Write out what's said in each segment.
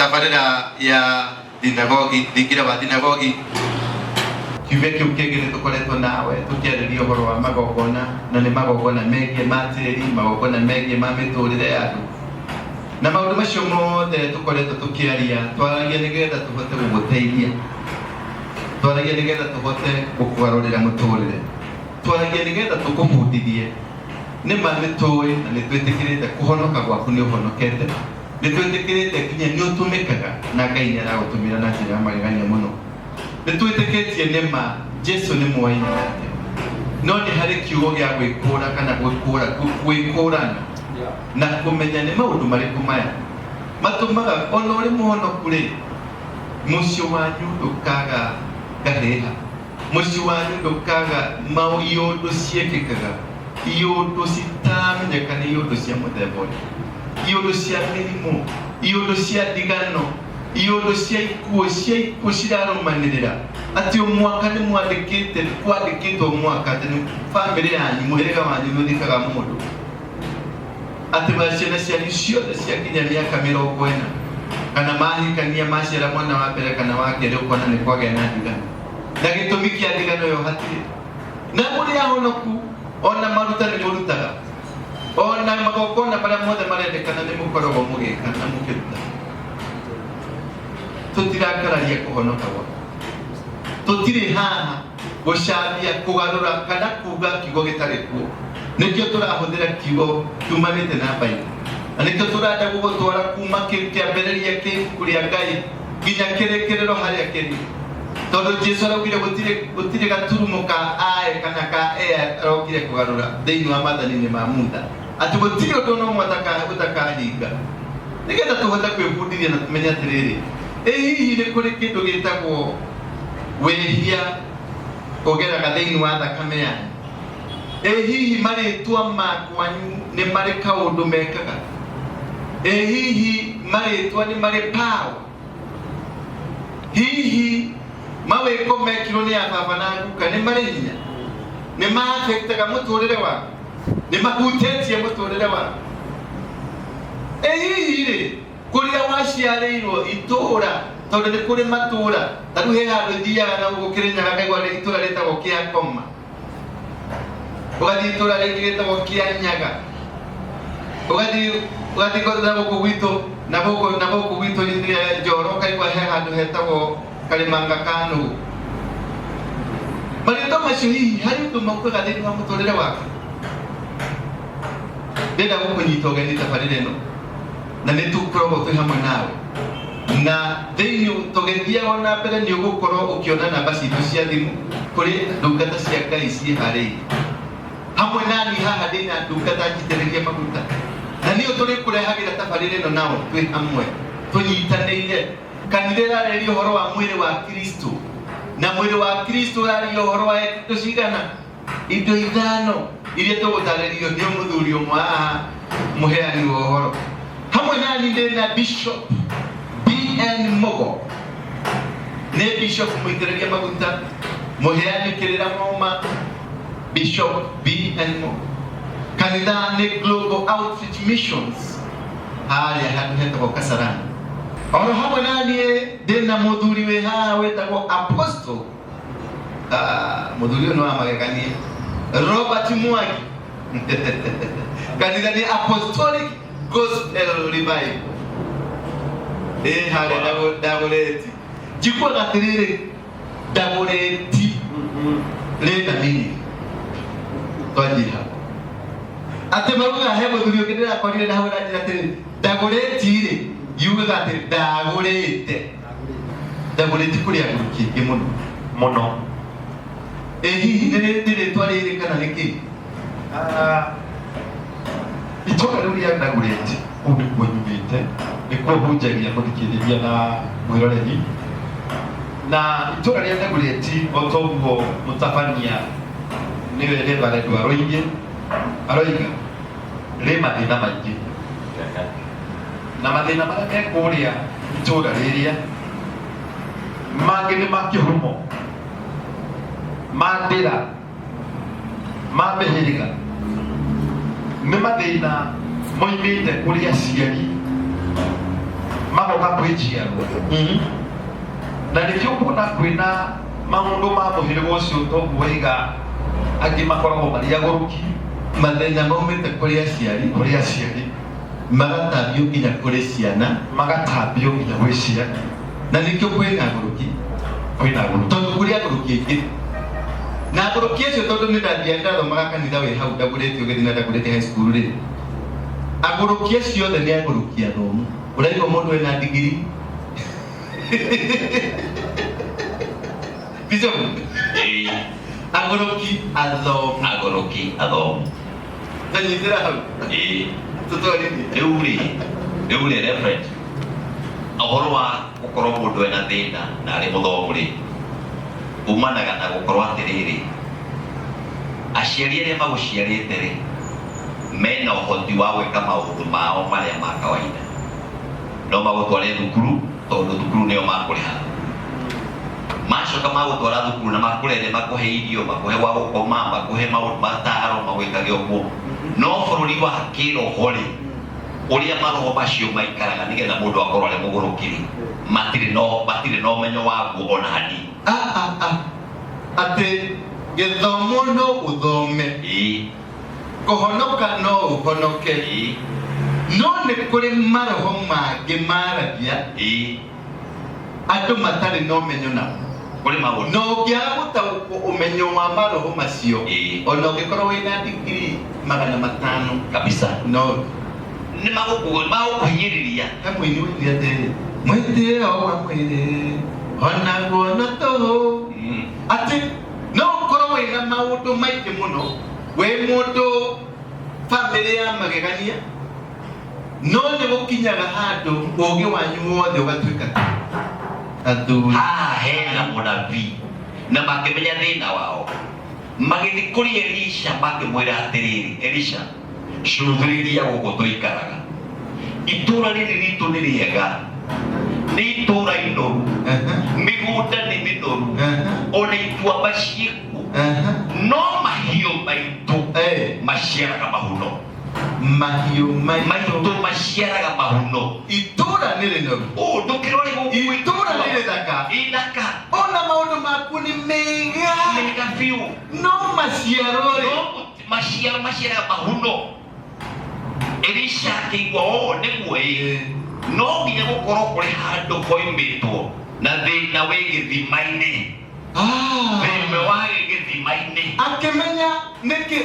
Tabarĩra ya thinagogi, thingira wa thinagogi. Kiumia kĩu kĩngĩ nĩ tũkoretwo nawe tũkĩarĩria ũhoro wa magongona, na nĩ magongona megiĩ ma tĩri, magongona megiĩ ma mĩtũrĩre ya andũ, na maũndũ macio mothe tũkoretwo tũkĩaria, twaragia nĩgetha tũhote gũgũteithia, twaragia nĩgetha tũhote gũkũgarũrĩra mũtũrĩre, twaragia nĩgetha tũkũbundithie. Nĩ ma nĩ tũĩ na nĩ twĩtĩkĩrĩte kũhonoka gwaku, nĩ ũhonokete, nĩ twĩtĩkĩrĩte nginya nĩ ũtũmĩkaga na Ngai nĩ aragũtũmĩra na njĩra ya magegania mũno. Nĩ twĩtĩkĩtie nĩ ma Jesu nĩ mũaine nake, no nĩ harĩ kiugo gĩa gwĩkũra kana gwĩkũra, gwĩkũrana na kũmenya nĩ maũndũ marĩkũ maya matũmaga ona ũrĩ mũhonoku rĩ, mũciĩ wanyu ndũkaga ngahĩha, mũciĩ wanyu ndũkaga mau iũndũ ciĩkĩkaga, iũndũ citaramenyeka nĩ iũndũ cia mũthemba ũrĩkũ, iũndũ cia mĩrimũ, iũndũ cia ndigano, iũndũ cia ikuũ, cia ikuũ cirarũmanĩrĩra, atĩ o mwaka nĩ mwandĩkĩte, kwandĩkĩtwo mwaka atĩ nĩ bamĩrĩ yanyu, mũhĩrĩga wanyu nĩ ũthikaga mũndũ, atĩ ba ciana cianyu ciothe ciakinya mĩaka 40 kana mahikania, maciara mwana wa mbere kana wa kerĩ, ũkona nĩ kwagĩa na ndigano, na gĩtũmi kĩa ndigano ĩyo hatirĩ. Na mũrĩ ahonoku, ona maruta nĩ mũrutaga, ona magongona marĩa mothe marendekana nĩ mũkoragwo mũgĩka na mũkĩruta. Tũtirakararia kũhonoka gwaku, tũtirĩ haha gũcambia, kũgarũra kana kuga kiugo gĩtarĩ kuo. Nĩkĩo tũrahũthĩra kiugo kiumanĩte na Bible, na nĩkĩo tũrenda gũgũtwara kuma kĩambĩrĩria kĩa ibuku rĩa Ngai nginya kĩrĩkĩrĩro harĩa kĩrĩ, tondũ Jesu araugire gũtirĩ gaturumo ka ae kana ka e arokire kũgarũra thĩinĩ wa maathani-inĩ ma Musa, atĩ gũtirĩ ũndũ ona ũmwe ũtakahinga, nĩgetha tũhote kwĩbundithia na tũmenye atĩrĩrĩ, ĩ hihi nĩ kũrĩ kĩndũ gĩtagwo wĩhia ũgeraga thĩinĩ wa thakame yanyu? Ĩ hihi marĩtwa ma kwanyu nĩ marĩ kaũndũ mekaga? Ĩ hihi marĩtwa nĩ marĩ power? Hihi mawĩko mekirwo nĩ ababa na nguka nĩ marĩ hinya? Nĩ maaffectaga mũtũrĩre waku? Nĩ mahutĩtie mũtũrĩre waku? Ĩ hihi rĩ, kũrĩa waciarĩirwo itũũra, tondũ nĩ kũrĩ matũũra, ta rĩu he handũ thiaga na gũkũ Kĩrĩnyaga ngaigua nĩ itũũra rĩtagwo Kĩakoma, ũgathiĩ itũũra rĩngĩ rĩtagwo Kĩanyaga, ũgathiĩ na gũkũ gwitũ, na gũkũ gwitũ Njoro, ũkaigua he handũ hetagwo Karĩmanga ka Nũgũ. Marĩtwa macio hihi harĩ ũndũ maugaga thĩinĩ wa mũtũrĩre waku? Ndĩrenda gũkũnyita ũgeni tabarĩra ĩno, na nĩ tũkoragwo twĩ hamwe nawe na thĩinĩ tũgĩthiaga na mbere. Nĩ ũgũkorwo ũkĩona namba citũ cia thimũ kũrĩ ndungata cia Ngai ciĩharĩirie hamwe nani haha. Ndĩna ndungata njitĩrĩrie maguta, na nĩo tũrĩkũrehagĩra tabarĩra ĩno nao twĩ hamwe tũnyitanĩire. Kanitha ĩrarĩrĩria ũhoro wa mwĩrĩ wa Kristo, na mwĩrĩ wa Kristo ũrarĩria ũhoro wa indo cigana? Indo ithano iria tũgũtarĩrio nĩ mũthuri ũmwe haha, mũheani wa ũhoro. Hamwe nani ndĩ na Bishop BN Mugo, nĩ bishop mũitĩrĩrie maguta, mũheani kĩrĩra moma, Bishop BN Mugo. Kanitha nĩ Global Outreach Missions, harĩa handũ hetagwo Kasarani. Oro hamwe na niĩ ndĩ na mũthuri wĩ haha wĩtagwo Apostle, mũthuri ũyũ nĩ wa magegania, Robert Mwangi. Kanitha nĩ Apostolic Gospel Revival ĩ harĩa Ndagũrĩti. Njiguaga atĩrĩrĩ, Ndagũrĩti rĩna mini twanjie hau, atĩ maugaga he mũthuri ũngĩ ndĩrakorire na hau aranjĩra atĩrĩrĩ, Ndagũrĩti rĩ, yugaga atĩ ndagũrĩte. Ndagũrĩti kũrĩ agũrũki aingĩ mũno. Mũno. Ĩ hihi nĩ rĩtwa rĩrĩ kana nĩ kĩ? Ah, itũũra rĩu rĩa Ndagũrĩti, kũu nĩkuo nyumĩte, nĩkuo hunjagia, mũthikĩrĩria na mwĩroreri. Na itũũra rĩa Ndagũrĩti, o ta ũguo mũtabania nĩwe Reverend Waroigĩ aroiga, rĩ mathĩna maingĩ, na mathĩna marĩa me kũrĩa itũũra rĩrĩa, mangĩ nĩ ma kĩhumo, ma ndĩra, ma mĩhĩrĩga, nĩ mathĩna moimĩte kũrĩ aciari. Magoka kwĩ njiarwa. Na nĩkĩo kuona kwĩna maũndũ ma mũhĩrĩga ũcio, toguo waiga angĩ makoragwo marĩ agũrũki. Mathĩna maumĩte kũrĩ aciari. Kũrĩ aciari. Magatambio nginya kũrĩ ciana. Magatambio nginya gwĩ ciana. Na nĩkĩo kwĩna agũrũki. Kwĩna agũrũki. Tondũ kũrĩ agũrũki aingĩ, na agũrũki acio, tondũ nĩ ndathiaga ndathomaga kanitha wĩ hau Ndagũrĩte, ũgĩthiĩ na Ndagũrĩte High School rĩ, agũrũki acio othe nĩ agũrũki athomu. Ũraigua mũndũ ena ndigiri, Bishop? Ĩĩ. Agũrũki athomu. Agũrũki athomu. Tanyitĩra hau. Ĩĩ. Tũtwarithie. Rĩu rĩ, reverend, ũhoro wa gũkorwo mũndũ ena thĩna na arĩ mũthomu rĩ, umanaga na gũkorwo atĩrĩrĩ, aciari arĩa magũciarĩte rĩ, mena ũhoti wa gwĩka maũndũ mao marĩa ma kawaida. No magũtware thukuru, tondũ thukuru nĩo makũrĩha. Macoka magũtwara thukuru na makũrere, makũhe irio, makũhe gwa gũkoma, makũhe maũndũ mataro, magwĩkage ũguo. No bũrũri wa kĩroho rĩ, ũrĩa maroho macio maikaraga nĩgetha mũndũ akorwo arĩ mũgũrũki rĩ, matirĩ na ũmenyo waguo ona hanini. Ah, ah, ah. Atĩ gĩthomo no ũthome, kũhonoka no ũhonoke, no nĩ kũrĩ maroho mangĩ maragia andũ matarĩ na ũmenyo nao. Kũrĩ maũndũ. Na ũngĩaga gũtaũkwo ũmenyo wa maroho macio, ona ũngĩkorwo wĩna ndigiri 500, kabisa no nĩ magũkũhinyĩrĩria. He mũini woigire atĩrĩ, mwĩtĩo wa mwĩrĩ onaguo no tũhũ. Atĩ no ũkorwo wĩna maũndũ maingĩ mũno, wĩ mũndũ bamĩrĩ ya magegania, no nĩ gũkinyaga handũ ũgĩ wanyu wothe ũgatuĩka athuri. Haha hena mũnabii, na makĩmenya thĩna wao, magĩthiĩ kũrĩ Elisha, makĩmwĩra atĩrĩrĩ, "Elisha, cũthĩrĩria gũkũ tũikaraga. Itũũra rĩrĩ ritũ nĩ rĩega, nĩ itũũra inoru, mĩgũnda nĩ mĩnoru, ona ituamba ciĩkuo, no mahiũ maitũ maciaraga mahuno." Mahiũ maitũ. Maitũ maciaraga mahuno. Itũũra nĩ rĩnoru. Ũũ ndũkĩrore gũkũ. Itũũra nĩ rĩthaka. Ithaka. Ona maũndũ makuo nĩ mega. Mega biũ. No maciaro rĩ? No maciaro maciaraga mahuno. Elisha akĩigua ũũ nĩguo ĩ, no nginya gũkorwo kũrĩ handũ hoimĩtwo na thĩna wĩ gĩthima-inĩ. Thĩna wa gĩthima-inĩ. Akĩmenya nĩkĩ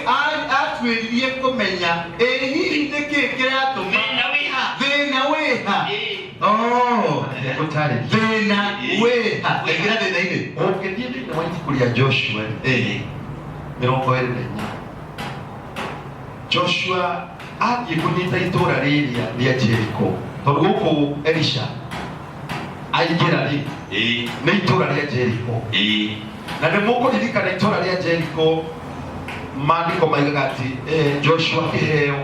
atuĩririe kũmenya ĩ hihi nĩkĩ kĩratũma. Thĩna wĩha. Thĩna wĩha. Oh, Gũtarĩria. Thĩna wĩha, ĩkĩra thĩna-inĩ. Ũngĩthiĩ thĩinĩ wa ibuku rĩa Joshua 24, Joshua athiĩ kũnyita itũũra rĩrĩa rĩa Jericho, tondũ gũkũ Elisha aingĩra rĩ, nĩ itũũra rĩa Jericho. Na nĩ mũkũririkana itũũra rĩa Jericho, maandĩko maigaga atĩ Joshua akĩheo,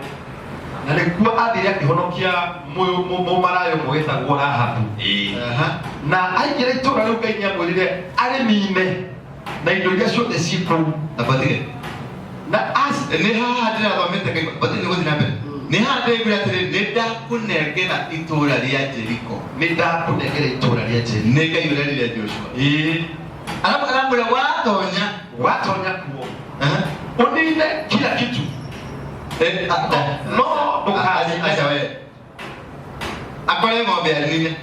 na nĩkuo athire akĩhonokia mũmaraya ũmwe wĩtagwo Rahabu. Na aingĩra itũũra rĩu, Ngai nĩamwĩrire arĩmine na indo iria ciothe ciĩ kũu. Abatige. Na as Nĩ haha ndĩrathomete Ngai, batige nĩ gũthiĩ na mbere, nĩ haha ndĩraiguire atĩrĩ, nĩ ndakũnengera itũũra rĩa Jeriko. Nĩ ndakũnengera itũũra rĩa Jeriko. Nĩ Ngai ũrerire Joshua. Arabu aramwĩra watonya, watonya kuo, ũnine kila kitu. No ndũkanine. Aca we, akore ng'ombe anine,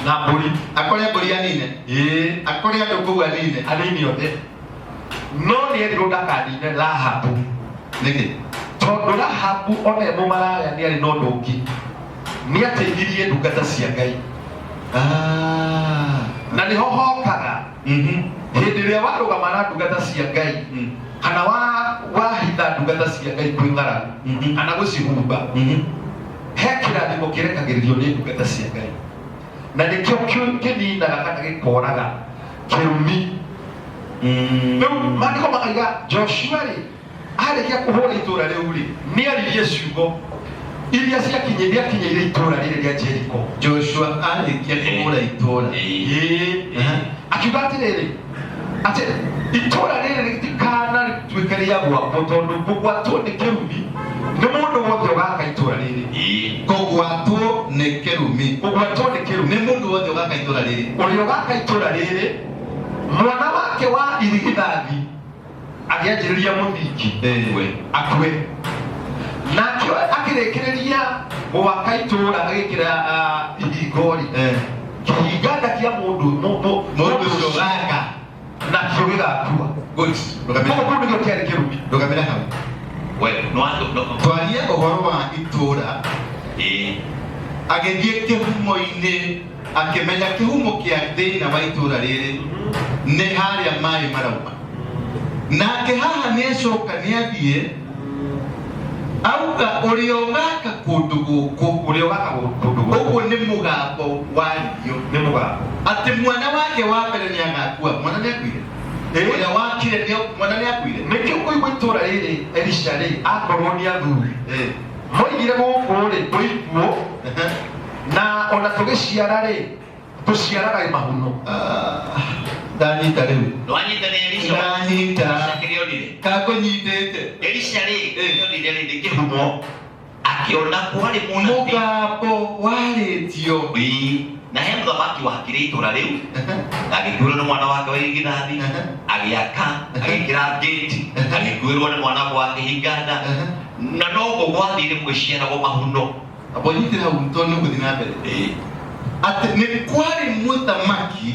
na mbũri, akore mbũri anine, akore andũ kũu anine. Anini othe, no nĩ erirwo ndakanine Rahabu. Nĩkĩ? Tondũ Rahabu ona e mũmaraya nĩ arĩ na ũndũ ũngĩ, nĩ ateithirie ndungata cia Ngai. Na nĩho hokaga hĩndĩ ĩrĩa warũgama na ndungata cia Ngai, kana wahitha ndungata cia Ngai kwĩ ng'aragu, kana gũcihumba, he kĩrathimo kĩrekagĩrĩrio nĩ ndungata cia Ngai, na nĩkĩo kĩninaga kana gĩkoraga kĩrumi. Rĩu maandĩko makaiga Joshua rĩ, arĩkia kũhũra itũũra rĩu rĩ, nĩ aririe ciugo iria ciakinyĩire itũũra rĩrĩ rĩa Jericho. Joshua arĩkia kũhũra itũũra. Akiuga atĩrĩrĩ, atĩ itũũra rĩrĩ rĩtikana rĩtuĩke rĩa gwakwo, tondũ kũgwatwo nĩ kĩrumi. Nĩ mũndũ wothe ũgaka itũra rĩrĩ. Kũgwatwo nĩ kĩrumi. Kũgwatwo nĩ kĩrumi. Nĩ mũndũ wothe ũgaka itũra rĩrĩ. Ũrĩa ũgaka itũra rĩrĩ, mwana wake wa irigithathi agĩanjĩrĩria mũthingi akue, nake akĩrĩkĩrĩria gwaka itũra agĩkĩra ihingo rĩ, kĩhinganda kĩa mũndũ Mũndũ ũcio ũgaka nakĩo gĩgakua. Good. Koguo kũu nĩkĩo kĩarĩ kĩrumi. Rũgamĩra hau. We no no Twarie ũhoro wa itũra. Agĩthiĩ kĩhumo-inĩ akĩmenya kĩhumo kĩa thĩna wa itũra rĩrĩ nĩ harĩa maĩ marauma. Nake haha nĩacoka nĩathiĩ auga ũrĩa ũgaka kũndũ gũkũ, Ũrĩa ũgaka kũndũ gũkũ ũguo nĩ mũgambo wario. Nĩ mũgambo. Atĩ mwana wake wa mbere nĩagakua. Mwana nĩakuire. Ũrĩa wakire mwana nĩakuire. Nĩkĩo kũigua itũra rĩrĩ Elisha rĩ akorwo nĩ athuri moigire gũkũ rĩ kwĩ ikuũ, na ona tũgĩciara rĩ tũciaraga mahuno. Ndanyita rĩu. Ndwanyita nĩ Elisha. Ndanyita. Kĩrĩa onire. Kakũnyitĩte. Elisha rĩ kĩrĩa onire rĩ nĩ kĩhumo. Akĩona kwarĩ mũnabii. Mũgambo warĩtio. Na he mũthamaki wakire itũra rĩu, agĩkuĩrwo nĩ mwana wake wa irigithathi, agĩaka, agĩkĩra gate, agĩkuĩrwo nĩ mwana wake wa kĩhinganda, na noguo gwathire gũgĩciaragwo mahuno. Amba ũnyitĩre hau tondũ nĩ ũgũthiĩ na mbere. Atĩ nĩ kwarĩ mũthamaki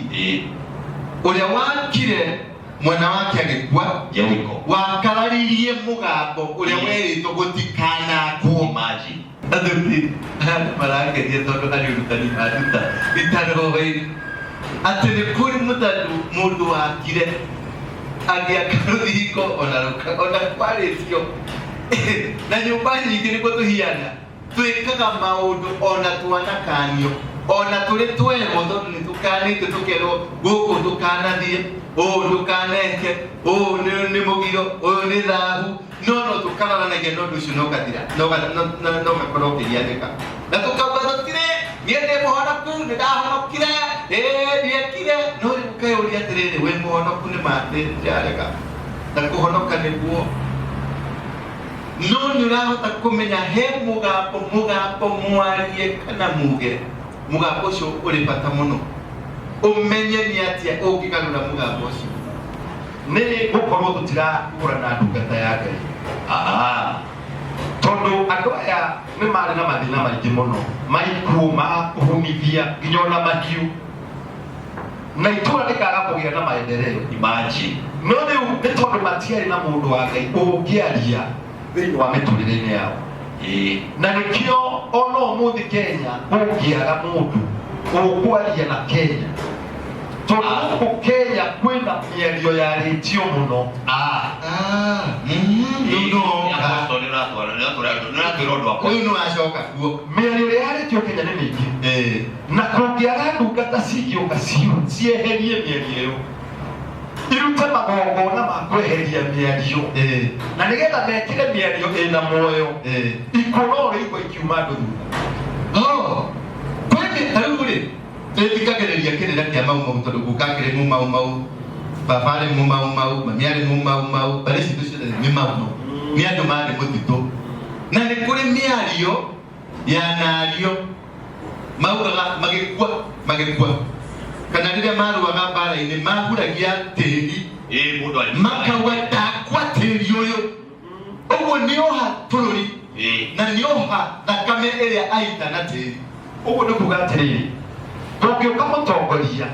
ũrĩa wakire mwana wake agĩkua, Jeriko, wakararirie mũgambo ũrĩa werĩtwo gũtikanakwo. Imagine. Athuri marageria tondũ harĩ ũrutani maruta itaroĩ atĩ nĩ kũrĩ mũndũ wakire agĩaka rũthingo ona kwarĩtio na nyũmba nyingĩ nĩkuo tũhiana twĩkaga maũndũ ona twanakanio ona tũrĩ twerwo tondũ nĩ tũkanĩtio tũkerwo gũkũ ndũkanathiĩ, ũũ ndũkaneke, ũũ nĩ mũgiro, ũyũ nĩ thahu, no no tũkararanagia na ũndũ ũcio no ũgathira, no ũgakorwo ũkĩgianĩka na tũkauga tũtirĩ, niĩ ndĩ mũhonoku, nĩ ndahonokire, ndiekire. No rĩu ũkeyũria atĩrĩrĩ, wĩ mũhonoku nĩ ma ndĩrarega na kũhonoka nĩguo, no nĩ ũrahota kũmenya he mũgambo mwarie kana muge, mũgambo ũcio ũrĩ bata mũno, ũmenye nĩ atĩa ũngĩgarũra mũgambo ũcio. Nĩ gũkorwo tũtirakũrana ndungata ya Ngai. Tondũ andũ aya nĩ marĩ na mathĩna maingĩ mũno, ma ikuũ, ma kũhunithia, nginya ona mahiũ, na itũra rĩkaga kũgĩa na maendeleo. Imagine. No rĩu nĩ tondũ matiarĩ na mũndũ wa Ngai ũngĩaria thĩinĩ wa mĩtũrĩre-inĩ yao. Na nĩkĩo ona ũmũthĩ Kenya kũngĩaga mũndũ ũkwaria na Kenya, tondũ gũkũ Kenya kwĩna mĩario yarĩtio mũno. Rĩu nĩ wacoka kuo. Mĩario ĩrĩa yarĩtio Kenya nĩ mĩingĩ. Na kũngĩaga ndungata cingĩũka cieherie mĩario ĩyo, irute magongona ma kweheria mĩario, na nĩgetha mekĩre mĩario ĩna muoyo, ikuũ no rĩigua ikiuma andũ thutha. Kwĩ ta rĩu rĩ twĩthikagĩrĩria kĩrĩra kĩa Mau Mau tondũ guka akĩrĩ mu Mau Mau, baba arĩ mu Mau Mau, mami arĩ mu Mau Mau, mbarĩ citũ ciothe nĩ Mau Mau, nĩ andũ marĩ mũtitũ. Na nĩ kũrĩ mĩario yanario maugaga magĩkua, kana rĩrĩa marũaga mbara-inĩ mahuragia tĩri, makauga ndakwa tĩri ũyũ, ũguo nĩoha bũrũri na nĩoha thakame ĩrĩa aita na tĩri. Ũguo nĩ kuga atĩrĩrĩ, kũngĩũka mũtongoria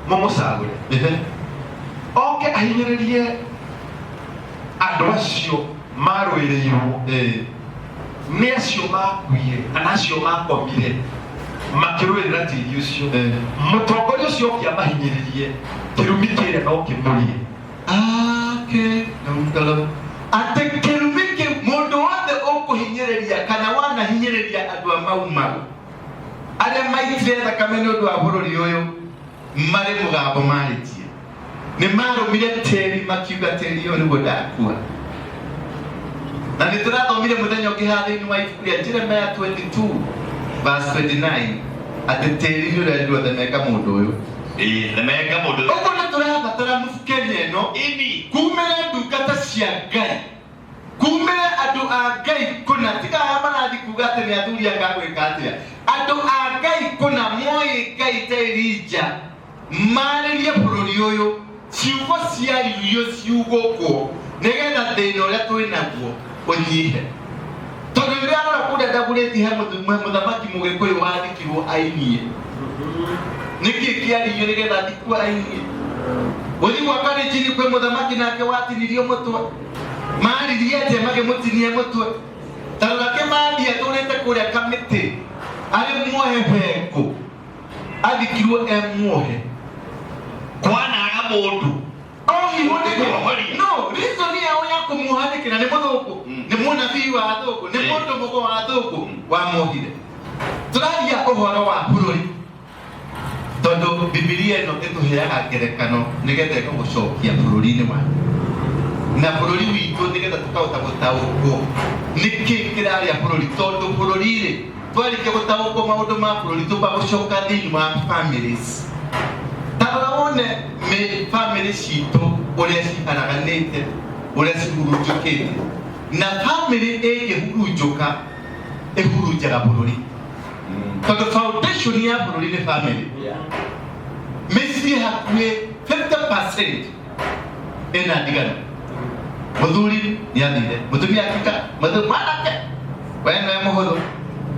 mũmũcagũre, oke ahinyĩrĩrie andũ acio marũĩrĩirwo, nĩ acio makuire kana acio makomire makĩrũĩrĩra tĩri ũcio, mũtongoria ũcio oke amahinyĩrĩrie, kĩrumi kĩrĩa no kĩmũrĩe. Atĩ kĩrumi kĩu mũndũ wothe ũkũhinyĩrĩria kana wanahinyĩrĩria andũ a Mau Mau arĩa maitire thakame nĩ ũndũ wa bũrũri ũyũ, marĩ mũgambo marĩtie, nĩ marũmire tĩri makiuga tĩri ũyũ nĩguo ndakua. Na nĩ tũrathomire mũthenya ũngĩ haha thĩinĩ wa ibuku rĩa Jeremiah 22 verse 29 atĩ tĩri nĩ ũrerirwo themeka mũndũ ũyũ. Themeka mũndũ ũyũ. Ũguo nĩ tũrabatara Kenya ĩno kumĩre ndungata cia Ngai, kumĩre andũ a Ngai kũna, tiga aya marathi kuga atĩ nĩ athuri anga gwĩka atĩa. Andũ a Ngai kũna moĩ Ngai ta Elija marĩrie bũrũri ũyũ, ciugo ciaririo ciugũkwo nĩgetha thĩna ũrĩa twĩ naguo ũnyihe. Tondũ rĩrĩa arora kũrĩa Ndagũrĩti he mũthamaki Mũgĩkũyũ wathikirwo ainie, nĩkĩ kĩaririo nĩgetha athikwo ainie? Gũthiĩ gwa Kalenjin kwĩ mũthamaki nake watinirio mũtwe, maririe atĩa magĩmũtinia mũtwe? Ta rora Kĩmathi atũrĩte kũrĩa Kamĩtĩ arĩ muohe bengũ, athikirwo e muohe. Kwanaga mũndũ Ohirwo nĩkĩ? Kũmohoria. No reason yao ya kũmuoha nĩkĩ? Na nĩ mũthũngũ, nĩ mũnabii wa athũngũ, nĩ mũndũ mũgo wa athũngũ wamuohire. Tũraria ũhoro wa bũrũri tondũ Bibilia ĩno ĩtũheaga ngerekano nĩgetha ĩgagũcokia bũrũri-inĩ wanyu na bũrũri witũ, nĩgetha tũkahota gũtaũkwo nĩkĩ kĩrarĩa bũrũri. Tondũ bũrũri-rĩ, twarĩkia gũtaũkwo maũndũ ma bũrũri, tũmba gũcoka thĩinĩ wa families. Ta rora wone family citũ ũrĩa ciharaganĩte, ũrĩa cihurunjũkĩte. Na family ĩngĩhurunjũka ĩhurunjaga bũrũri, tondũ foundation ya bũrũri nĩ family. Mĩciĩ hakuhĩ 50% ĩna ndigano. Mũthuri nĩ athire, mũtumia akika, mwanake we nĩwe mũhũthũ,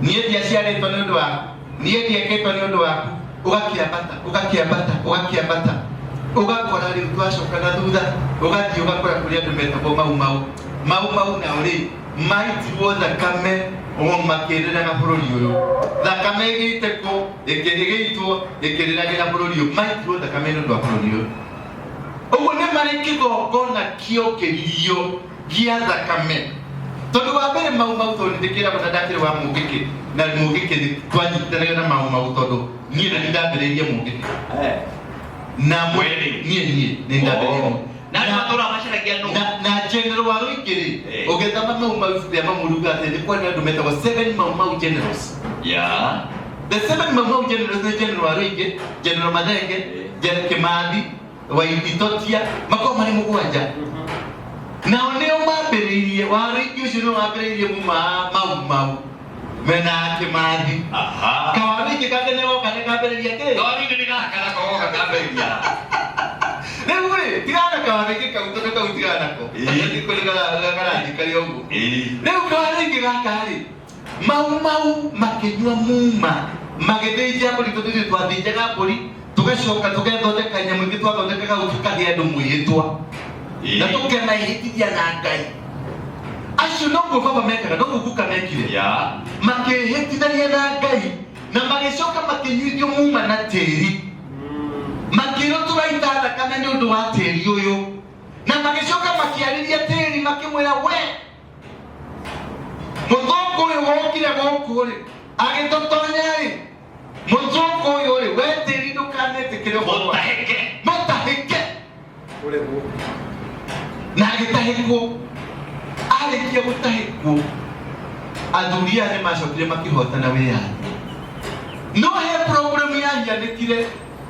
niĩ ndiaciarĩtwo nĩ ũndũ waku, niĩ ndiekĩtwo nĩ ũndũ waku. Ũgakĩambata, ũgakĩambata, ũgakĩambata, ũgakora rĩu twacoka na thutha, ũgathiĩ ũgakora kũrĩ andũ metagwo Mau Mau. Mau Mau nao rĩ, maitirwo thakame o makĩrĩraga bũrũri ũyũ. Thakame ĩgĩitĩkwo, ĩgĩitwo ĩkĩrĩragĩra bũrũri ũyũ, maitirwo thakame nĩ ũndũ wa bũrũri ũyũ. Ũguo nĩ marĩ kĩgongona kĩokĩririo gĩa thakame. Tondũ wa mbere Mau Mau, tondũ nĩndĩkĩragwo na ndakĩrĩ wa Mũngĩkĩ, na Mũngĩkĩ nĩ twanyitanaga na Mau Mau, tondũ niĩ nĩ ndambĩrĩirie Mũngĩkĩ na Kweli? Niĩ nĩ ndambĩrĩirie Mũngĩkĩ. Na andũ matũraga macaragia nũ? Na General wa Rũingĩ rĩ, ũngĩthoma Mau Mau ibuku rĩa Mau riuga atĩ nĩ kwarĩ na andũ metagwo seven Mau Mau generals. The seven Mau Mau generals nĩ General wa Rũingĩ, General Mathenge, General Kĩmathi, Waithitotia, makorwo marĩ mũgwanja. Nao nĩo mambĩrĩirie, wa Rũingĩ ũcio nĩo wambĩrĩirie muma Mau Mau mena Kĩmathi. Kawaruingĩ kangĩ nĩ goka nĩ kambĩrĩria kĩ? Kawaruingĩ nĩ gaka nako goka kambĩrĩria. Rĩu rĩ, tigana na kawaruingĩ kau, tondũ kau tigana nako. Kũrĩ karathiĩ karĩ o ũguo. Rĩu kawaruingĩ gaka rĩ, Mau Mau makĩnyua muma, magĩthĩnja mbũri, tondũ ithuĩ twathĩnjaga mbũri, tũgacoka tũgethondeka nyamũ ingĩ twathondekaga hau, tũkagĩa andũ mwĩhĩtwa na tũkemahĩtithia na Ngai. Acio noguo baba mekaga, noguo guka mekire. Makĩhĩtithania na Ngai na magĩcoka makĩnyuithio muma na tĩri, makĩrwo tũraita thakame nĩ ũndũ wa tĩri ũyũ. Na magĩcoka makĩarĩria tĩri, makĩmwĩra, we mũthũngũ ũyũ wokire gũkũ rĩ, agĩtũtonya rĩ, mũthũngũ ũyũ rĩ, we tĩri ndũkanetĩkĩre ũhoro wa Mũtahĩke. Mũtahĩke. Na agĩtahĩkwo. Arĩkia gũtahĩkwo, athuri aya nĩ macokire makĩhotana wĩyathi, no he problem yahianĩkire,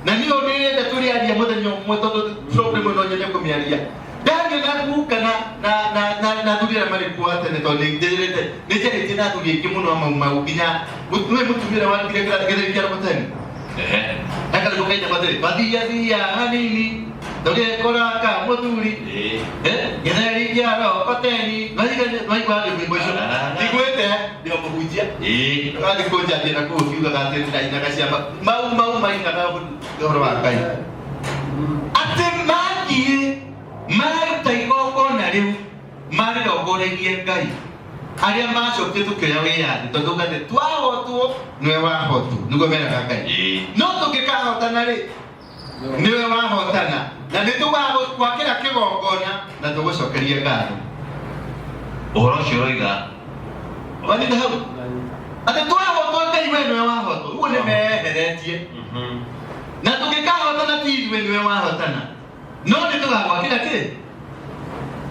na niĩ ndĩrenda tũrĩaria mũthenya ũmwe, tondũ problem no nyende kũmĩaria. Ndaria na guka na athuri arĩa marĩ kuo a tene, tondũ nĩ nĩ njarĩtie na athuri aingĩ mũno a Mau Mau, nginya nĩwe mũtumia ũrĩa warutire gĩtheri kĩa Rokoteni. Na karĩgũ kaina atĩrĩ, twathiathia hanini tũgĩkora ka mũthuri gĩtheri kĩa Rokoteni. Twaigua rwĩmbo icio iguĩte ndĩ o mũhunjia. Ũgathiĩ kũnjambia na kũu ũkiugaga atĩ ndĩrainaga cia Mau Mau, mainaga ũhoro wa Ngai, atĩ mathiĩ maruta igongona rĩu marĩrongoreirie Ngai arĩa macokire tũkĩoya wĩyathi, tondũ ngatĩ twahotwo nĩwe wahotwo, nĩguo meraga Ngai. No tũngĩkahotana rĩ, nĩwe wahotana, na nĩ tũgagwakĩra kĩgongona na tũgũcokerie ngatho. Ũhoro ũcio ũroiga Wanyita hau atĩ twahotwo Ngai we nĩwe wahotwo, ũguo nĩ meheretie, na tũngĩkahotana ti ithuĩ, nĩwe wahotana, no nĩ tũgagwakĩra kĩ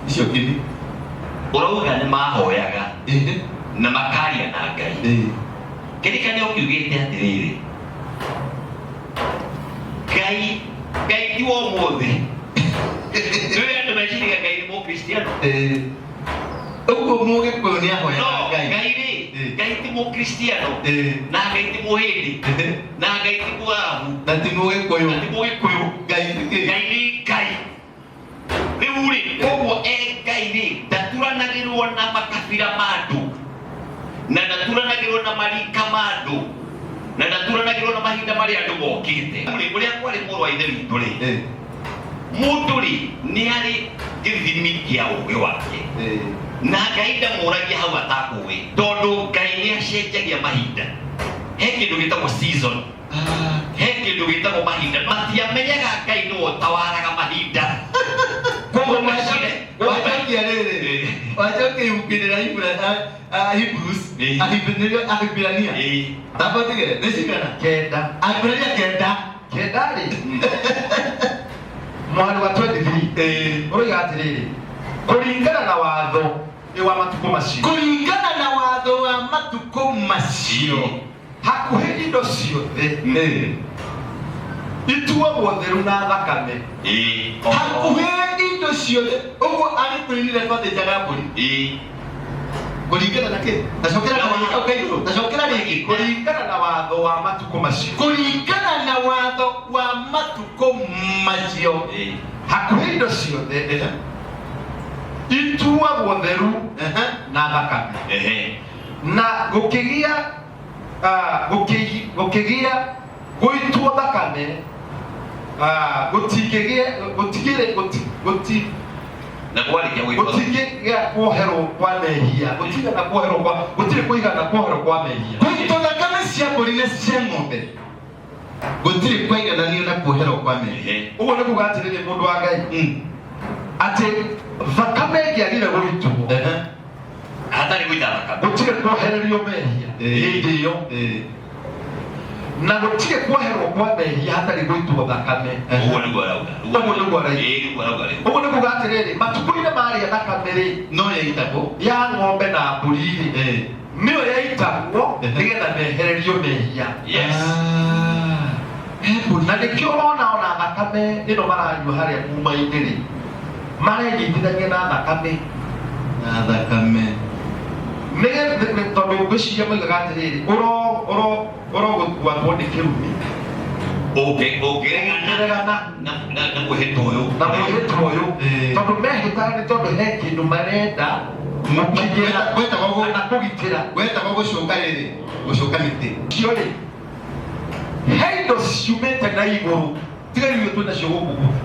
icio kĩni. Ũrauga nĩ mahoyaga na makaria na Ngai. Kĩrĩkanĩro kiugĩte atĩrĩrĩ, Ngai, Ngai ti wa ũmũthĩ. Nĩũĩ andũ meciragia Ngai nĩ Mũkristiano. Ũguo Ũguo Mũgĩkũyũ nĩ ahoyaga No Ngai. Ngai rĩ, Ngai ti Mũkristiano, na Ngai ti Mũhĩndĩ, na Ngai ti Mũarabu, Na ti Mũgĩkũyũ. Na ti Mũgĩkũyũ. Ngai nĩ kĩ? Ngai nĩ Ngai. Rĩu rĩ, koguo e Ngai rĩ, ndaturanagĩrwo na makabira ma andũ, na ndaturanagĩrwo na marika ma andũ, na ndaturanagĩrwo na mahinda marĩa andũ mokĩte. Rĩu rĩ, ũrĩa kwarĩ mũrũ wa ithe witũ rĩ, mũndũ rĩ nĩ arĩ gĩthimi kĩa ũgĩ wake, na Ngai ndamũragia hau atakũĩ, tondũ Ngai nĩ acenjagia mahinda. He kĩndũ gĩtagwo season, he kĩndũ gĩtagwo mahinda. Matiamenyaga Ngai nĩwe ũtawaraga mahinda. Koguo meciria Wacokia rĩrĩ, wacokia ibuku-inĩ rĩa Hebrews, Ahibirania. Tambatige, nĩ cigana? 9. Ahibirania 9. 9 rĩ, mwari wa 23 ũroiga atĩrĩrĩ, kũringana na watho nĩ wa matukũ macio, Kũringana na watho wa matukũ macio, hakuhĩ indo ciothe ituagwo theru na thakame. Hakuhĩ indo ciothe. Ũguo Agĩkũyũ rĩrĩa twathĩnjaga mbũri, kũringana na kĩ? Tacokera rĩngĩ kau ka igũrũ, tacokera rĩngĩ. Kũringana na watho wa matukũ macio, Kũringana na watho wa matukũ macio, hakuhĩ indo ciothe ituagwo theru na thakame, na gũkĩgĩa gũkĩgĩa gũitwo thakame, gũtingĩgĩa gũtigĩrĩ gũti gũti Na kwarĩkia gwĩtwo gũtingĩgĩa kuoherwo kwa mehia, gũtigana kuoherwo kwa gũtirĩ kũigana kuoherwo kwa mehia. Kũitwo thakame cia mbũri na cia ng'ombe gũtirĩ kwaigananio na kuoherwo kwa mehia. Ũguo nĩ kuga atĩrĩrĩ, mũndũ wa Ngai, atĩ thakame ĩngĩagire gũitwo, Hatarĩ gũita thakame, gũtirĩ kuohererio mehia hĩndĩ ĩyo, na gũtirĩ kuoherwo kwa mehia hatarĩ gũitwo thakame. Ũguo nĩguo arauga. Ũguo nĩguo arauga. Ĩĩ, nĩguo arauga rĩu. Ũguo nĩ kuga atĩrĩrĩ, matukũ-inĩ marĩa thakame rĩ No yaitagwo ya ng'ombe na mbũri rĩ, nĩyo yaitagwo nĩgetha mehererio mehia. Yes. He mbũri. Na nĩkĩo ũrona ona thakame ĩno maranyua harĩa kuma-inĩ rĩ, marenyitithania na thakame. Na thakame. Nĩgetha tondũ ngwĩciria moigaga atĩrĩrĩ, ũro ũro ũrogwatwo nĩ kĩrumi Ũngĩregana ũngĩregana na mwĩhĩtwa ũyũ, na mwĩhĩtwa ũyũ, tondũ mehĩtaga nĩ tondũ he kĩndũ marenda gũkinyĩra Gwetagwo kana kũgitĩra. Gwetagwo gũcũka rĩrĩ, gũcũka mĩtĩ. Cio rĩ, he indo ciumĩte na igũrũ, tiga iria twĩ nacio gũkũ guothe.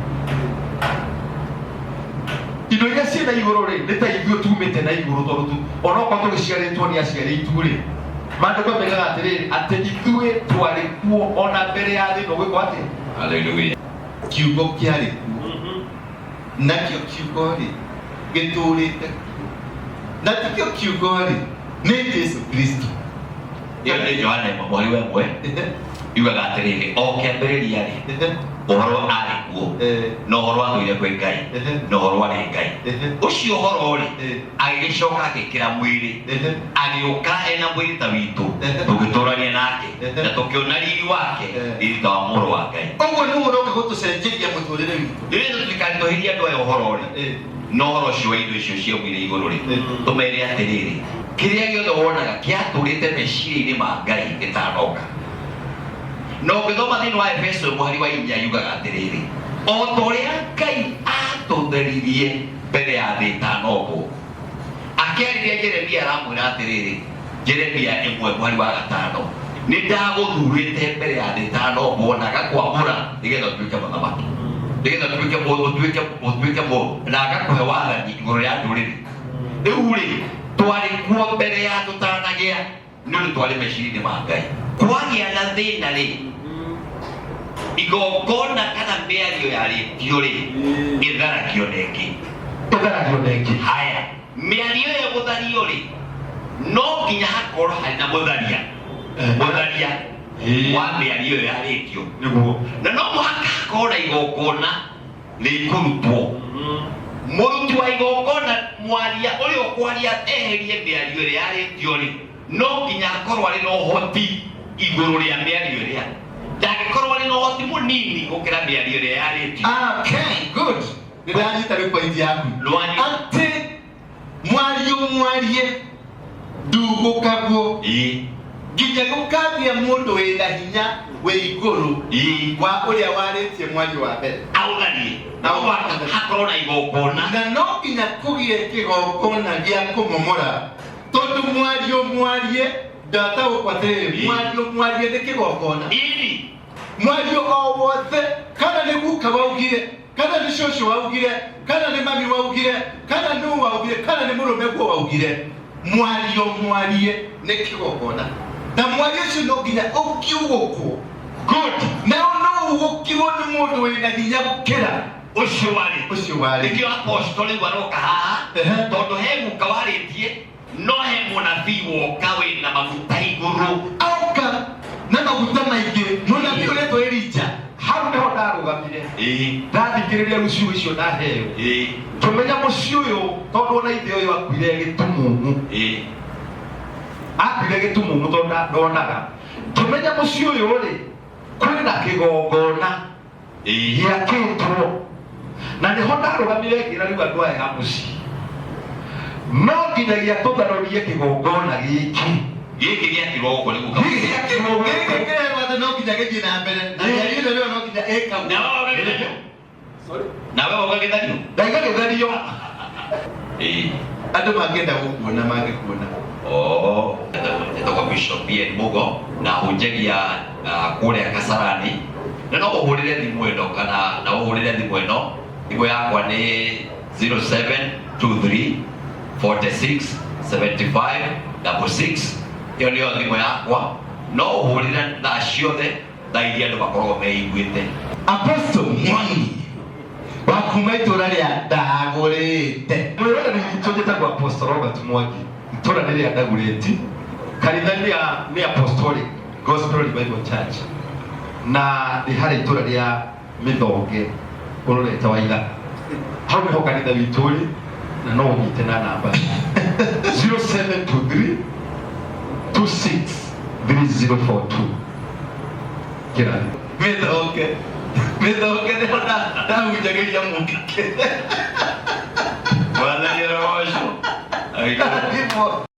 Indo iria ciĩ na igũrũ rĩ, nĩ ta ithuĩ tumĩte na igũrũ, tondũ tu onokorwo tũgĩciarĩtwo nĩ aciari aitũ rĩ, maandĩko maigaga atĩrĩrĩ, atĩ ithuĩ twarĩ kuo ona mbere ya thĩ ĩno gwĩkwo atĩa. Hallelujah. Kiugo kĩarĩ kuo, nakĩo kiugo rĩ gĩtũũrĩte kuo, na tikĩo kiugo rĩ nĩ Jesu Kristo. Ĩyo nĩ Johana 1:1, yugaga atĩrĩrĩ, o kĩambĩrĩria rĩ, ũhoro arĩ kuo, na ũhoro atũire kwĩ Ngai, na ũhoro arĩ Ngai. Ũcio ũhoro rĩ, agĩgĩcoka agĩkĩra mwĩrĩ, agĩũka ena mwĩrĩ ta witũ, tũgĩtũrania nake, na tũkĩona riri wake, riri ta wa mũrũ wa Ngai. Ũguo nĩguo ũroka gũtũcenjeria mũtũrĩre witũ. Rĩrĩa tũtikaritũhĩria andũ aya ũhoro rĩ, na ũhoro ũcio wa indo icio ciaumire igũrũ rĩ, tũmere atĩrĩrĩ, kĩrĩa gĩothe wonaga kĩatũrĩte meciria-inĩ ma Ngai gĩtanoka. Na ũngĩthoma thĩinĩ wa Efeso 4 yugaga atĩrĩrĩ, o ta ũrĩa Ngai atũtheririe mbere ya thĩ ĩtanombwo, akĩarĩria Jeremia aramwĩra atĩrĩrĩ, Jeremia 1:5, nĩ ndagũthurĩte mbere ya thĩ ĩtanombwo na ngakwamũra nĩgetha ũtuĩke mũthamaki, nĩgetha ũtuĩke ũtuĩke ũtuĩke na ngakũhe wathani igũrũ rĩa ndũrĩrĩ. Rĩu rĩ, twarĩ kuo mbere ya tũtanagĩa, nĩ ũndũ twarĩ meciria-inĩ ma Ngai. Kwagĩa na thĩna rĩ, igongona kana mĩario yarĩtio rĩ, ĩtharagio na ĩngĩ. Ĩtharagio na ĩngĩ. Haya, mĩario ĩyo gũthario rĩ, no nginya hakorwo harĩ na mũtharia, mũtharia wa mĩario ĩyo yarĩtio. Nĩguo. Na no mũhaka hakorwo na igongona rĩkũrutwo. Mũruti wa igongona, mwaria ũrĩa ũkwaria eherie mĩario ĩrĩa yarĩtio rĩ, no nginya akorwo arĩ na ũhoti igũrũ rĩa mĩario ĩrĩa. Ndangĩkorwo arĩ na ũhoti mũnini gũkĩra mĩario ĩrĩa yarĩtio. Okay, good. Nĩ ndanyita rĩu point yaku. Nĩwanyita. Atĩ Mwario mwarie ndugũkagwo nginya gũkagĩa mũndũ wĩna hinya wĩ igũrũ wa ũrĩa warĩtie mwario wa mbere. Aũtharie na hakorwo na igongona. Na no nginya kũgĩe kĩgongona gĩa kũmomora tondũ mwario mwarie ndataũkwo atĩrĩrĩ, mwario mwarie nĩ kĩgongona. Mwario o wothe, kana nĩ guka waugire, kana nĩ cũcũ waugire, kana nĩ mami waugire, kana nũ waugire, kana nĩ mũrũme guo waugire, mwario mwarie nĩ kĩgongona. Na mwario ũcio no nginya ũkiugũkwo. Good. Na no ũgũkirwo nĩ mũndũ wĩna hinya gũkĩra ũcio warĩ. Ũcio warĩ. Nĩkĩo apostol rĩu aroka haha, tondũ he guka warĩtie, no he mũnabii woka wĩna maguta igũrũ. Aoka na maguta maingĩ, mũnabii ũretwo Elija. Hau nĩho ndarũgamire. Ndathikĩrĩria rũciũ icio ndaheo. Ngĩmenya mũciĩ ũyũ, tondũ ona ithe ũyũ akuire gĩtumumu. Akuire gĩtumumu tondũ ndonaga. Ngĩmenya mũciĩ ũyũ rĩ, kwĩna kĩgongona gĩakĩtwo. Na nĩho ndarũgamire ngĩra rĩu andũ aya a mũciĩ, no nginyagia tũtharũrie kĩgongona gĩkĩ. Gĩkĩ gĩakirwo gũkũ nĩ guka. Gĩkĩ gĩakirwo gĩkĩ kĩrerwo atĩ no nginya gĩthiĩ na mbere. Na mĩario ĩno rĩo no nginya ĩkagwo. Nawe wauga gĩthario? Sorry? Nawe wauga gĩthario? Ndaiga gĩthario. Andũ mangĩenda gũkuona mangĩkuona. Oh, etagwo Bishop Ian Mugo na hunjagia kũrĩa Kasarani. Na no ũhũrĩre thimũ ĩno kana na ũhũrĩre thimũ ĩno. Thimũ yakwa nĩ 0723 46 75 66. Ĩyo nĩyo thimũ yakwa. No ũhũrĩre thaa ciothe, thaa iria andũ makoragwo meiguĩte. Apostle Mwangi wa kuma itũra rĩa Ndagũrĩte. Mwĩroreri witũ njĩtagwo Apostle Robert Mwangi, itũra nĩ rĩa Ndagũrĩti, kanitha nĩ Apostolic Gospel Revival Church, na nĩ harĩ itũra rĩa Mĩthonge ũrorete wa Ithaka. Hau nĩho kanitha witũ ũrĩ, na no ũnyite na namba 0723 26 3042. Kĩrathi. Mĩthonge. Mĩthonge nĩho ndahunjagĩria mũngĩkĩ. Mwathani arogocwo. Thimũ.